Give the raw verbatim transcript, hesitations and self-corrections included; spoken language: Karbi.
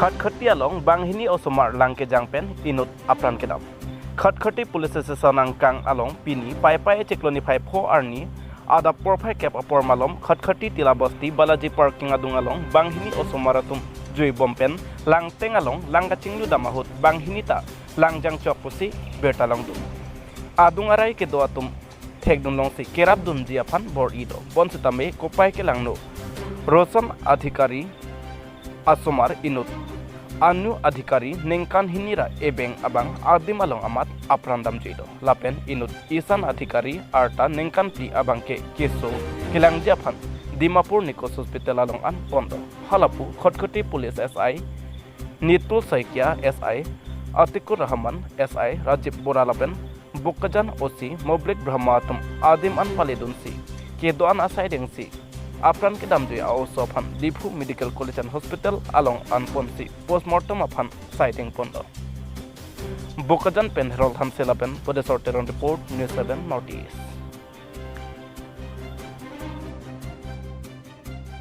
Khatkhati along banghini osomar lang kejang pen inut apran kedam. Khatkhati police station angkang along pini Paipai chiklo niphai pho arni adap porphai kep apor malom Khatkhati Tila Basti Balaji parking adung along banghini osomar atum jui bom pen langteng along lang kachinglu dam ahut banghini ta langjang chok pusi birta longdun. Adung arai kedo atum thekdun longsi kerap dunji aphan bor-i do. Bonsitame kopai kelangno Roshan Adhikari asomar inut Anu Adhikari ningkan hini ra ebeng abang adim along amat apran damji do. Lapen inut Isan Adhikari arta ningkan phli abang ke keso kelangji aphan Dimapur Nikos Hospital along an pon do. Halapu Khatkhati Police S I Nitul Saikia, S I Atikur Rahman, S I Rajib Bora lapen Bokajan O C Moblik Brahma atum adim an paledunsi kedo-an asai dengsi apran kedamji a-oso aphan Diphu Medical College and Hospital along an ponsi postmortem aphan sai deng pon do. Bokajan pen Harold Hanse lapen Podesor Teron report, News seven North East.